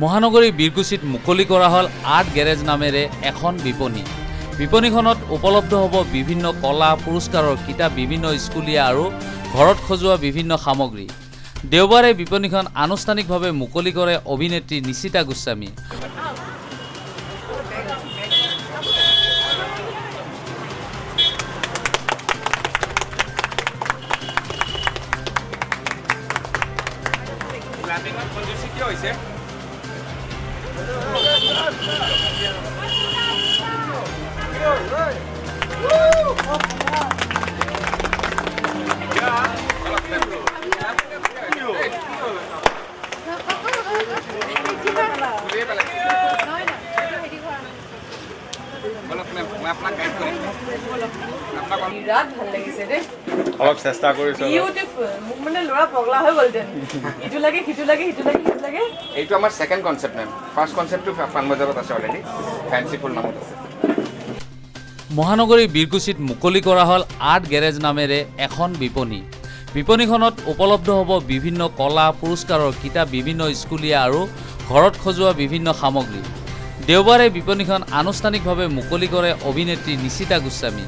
মহানগৰী বীৰকুছিত মুকলি কৰা হ'ল আৰ্ট গেৰেজ নামেৰে এখন বিপণী। বিপণীখনত উপলব্ধ হ'ব বিভিন্ন কলা পুৰস্কাৰৰ কিতাপ, বিভিন্ন স্কুলীয়া আৰু ঘৰত সজোৱা বিভিন্ন সামগ্ৰী। দেওবাৰে বিপণীখন আনুষ্ঠানিকভাৱে মুকলি কৰে অভিনেত্ৰী নিশিতা গোস্বামী। বিৰাট ভাল লাগিছে দেই। অলপ চেষ্টা কৰিছো। বিউটিফুল। মোক মানে ল'ৰা পগলা হৈ গ'ল যেন। ইটো লাগে সিটো লাগে সিটো লাগে সিটো লাগে। এইটো আমাৰ ছেকেণ্ড কনচেপ্ট মেম। ফাৰ্ষ্ট কনচেপ্টটো পাণবজাৰত আছে অলৰেডি, ফেঞ্চিফুল নামত আছে। মহানগৰী বীৰকুছিত মুকলি কৰা হ'ল আৰ্ট গেৰেজ নামেৰে এখন বিপণী। বিপণীখনত উপলব্ধ হ'ব বিভিন্ন কলা পুৰস্কাৰৰ কিতাপ, বিভিন্ন স্কুলীয়া আৰু ঘৰত সজোৱা বিভিন্ন সামগ্ৰী। দেওবাৰে বিপণীখন আনুষ্ঠানিকভাৱে মুকলি কৰে অভিনেত্ৰী নিশিতা গোস্বামী।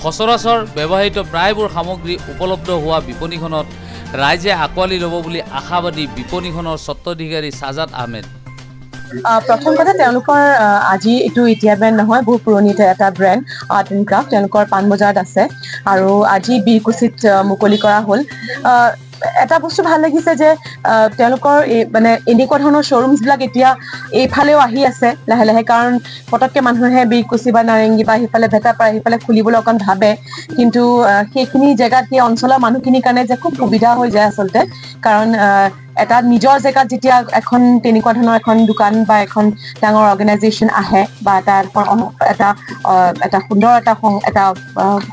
সচৰাচৰ ব্যৱহৃত প্ৰায়বোৰ সামগ্ৰী উপলব্ধ হোৱা বিপণীখনত ৰাইজে আঁকোৱালি ল'ব বুলি আশাবাদী বিপণীখনৰ স্বত্বাধিকাৰী সাজাদ আহমেদ। প্ৰথম কথা, তেওঁলোকৰ আজি এইটো এতিয়া ব্ৰেণ্ড নহয়, বহুত পুৰণি এটা ব্ৰেণ্ড আৰ্ট এণ্ড ক্ৰাফ্ট, তেওঁলোকৰ পাণবজাৰত আছে আৰু আজি বীৰকুছিত মুকলি কৰা হ'ল। এটা বস্তু ভাল লাগিছে যে তেওঁলোকৰ এই মানে এনেকুৱা ধৰণৰ শ্ব'ৰুমছবিলাক এতিয়া এইফালেও আহি আছে লাহে লাহে, কাৰণ পটককৈ মানুহে বীৰকুছি বা নাৰেংগী বা সেইফালে ভেটাপাৰা সেইফালে খুলিবলৈ অকণ ভাবে, কিন্তু সেইখিনি জেগাত সেই অঞ্চলৰ মানুহখিনিৰ কাৰণে যে খুব সুবিধা হৈ যায় আচলতে, কাৰণ এটা নিজৰ জেগাত যেতিয়া এখন তেনেকুৱা ধৰণৰ এখন দোকান বা এখন ডাঙৰ অৰ্গেনাইজেশ্যন আহে বা এটা এটা এটা সুন্দৰ এটা এটা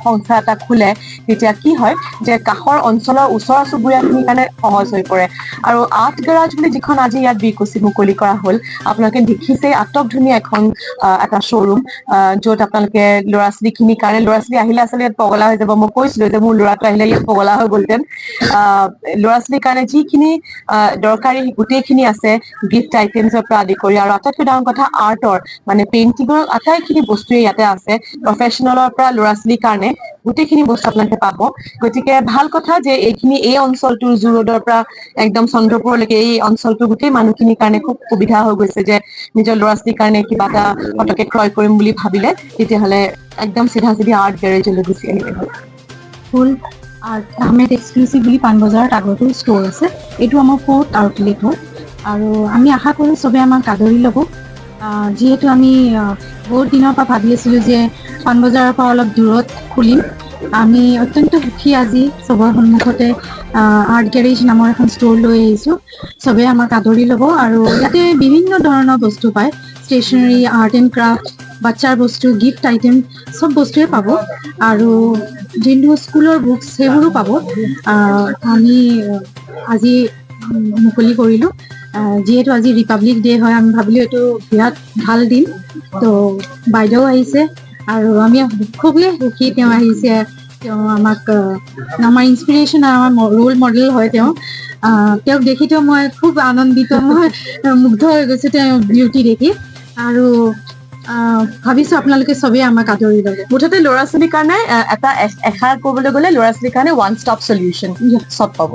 সংস্থা এটা খোলে, তেতিয়া কি হয় যে কাষৰ অঞ্চলৰ ওচৰ চুবুৰীয়াখিনিৰ কাৰণে সহজ হৈ পৰে। আৰু আৰ্ট গেৰাজ বুলি যিখন আজি ইয়াত বীৰকুছিত মুকলি কৰা হ'ল, আপোনালোকে দেখিছে আটক ধুনীয়া এখন এটা শ্ব'ৰুম, য'ত আপোনালোকে ল'ৰা ছোৱালীখিনিৰ কাৰণে, ল'ৰা ছোৱালী আহিলে আচলতে ইয়াত পগলা হৈ যাব। মই কৈছিলো যে মোৰ ল'ৰাটো আহিলে ইয়াত পগলা হৈ গ'লহেঁতেন। ল'ৰা ছোৱালীৰ কাৰণে যিখিনি দৰকাৰী গোটেইখিনি আছে, গিফ্ট আইটেমছৰ পৰা আদি কৰি, আৰু আটাইতকৈ ডাঙৰ কথা আৰ্টৰ মানে পেইণ্টিঙৰ আটাইখিনি বস্তুৱে ইয়াতে আছে। প্ৰফেচনেলৰ পৰা ল'ৰা ছোৱালীৰ কাৰণে গোটেইখিনি বস্তু আপোনালোকে পাব। গতিকে ভাল কথা যে এইখিনি এই অঞ্চলটোৰ জু ৰোডৰ পৰা একদম চন্দ্ৰপুৰলৈকে এই অঞ্চলটোৰ গোটেই মানুহখিনিৰ কাৰণে খুব সুবিধা হৈ গৈছে যে নিজৰ ল'ৰা ছোৱালীৰ কাৰণে কিবা এটা পটককে ক্ৰয় কৰিম বুলি ভাবিলে তেতিয়াহ'লে একদম চিধা চিধি আৰ্ট গেৰেজলৈ গুচি আহিলে হ'ল। ফুল আৰ্ট আহমেদ এক্সক্লুচিভ বুলি পাণবজাৰত আগতো ষ্ট'ৰ আছে, এইটো আমাৰ ফ'ৰ্থ আউটলেট হয় আৰু আমি আশা কৰোঁ চবে আমাক আদৰি ল'ব। যিহেতু আমি বহুত দিনৰ পৰা ভাবি আছিলোঁ যে পাণবজাৰৰ পৰা অলপ দূৰত খুলিম, আমি অত্যন্ত সুখী আজি চবৰ সন্মুখতে আৰ্ট গেৰেজ নামৰ এখন ষ্ট'ৰ লৈ আহিছোঁ। চবে আমাক আদৰি ল'ব আৰু ইয়াতে বিভিন্ন ধৰণৰ বস্তু পায়, ষ্টেচনাৰী, আৰ্ট এণ্ড ক্ৰাফ্ট, বাচ্ছাৰ বস্তু, গিফ্ট আইটেম চব বস্তুৱে পাব আৰু যোনটো স্কুলৰ বুকছ সেইবোৰো পাব। আমি আজি মুকলি কৰিলোঁ, যিহেতু আজি ৰিপাব্লিক ডে হয়, আমি ভাবিলোঁ এইটো বিৰাট ভাল দিন। তো বাইদেউ আহিছে আৰু আমি খুবেই সুখী তেওঁ আহিছে। তেওঁ আমাক আমাৰ ইনস্পিৰেশ্যন আৰু আমাৰ ৰোল মডেল হয় তেওঁ। তেওঁক দেখিতো মই খুব আনন্দিত, মই মুগ্ধ হৈ গৈছোঁ তেওঁৰ বিউটি দেখি আৰু ভাবিছোঁ আপোনালোকে চবেই আমাক আদৰি ল'ব। মুঠতে ল'ৰা ছোৱালীৰ কাৰণে এটা এষাৰ ক'বলৈ গ'লে ল'ৰা ছোৱালীৰ কাৰণে ওৱান ষ্টপ চলিউশ্যন, চব পাব।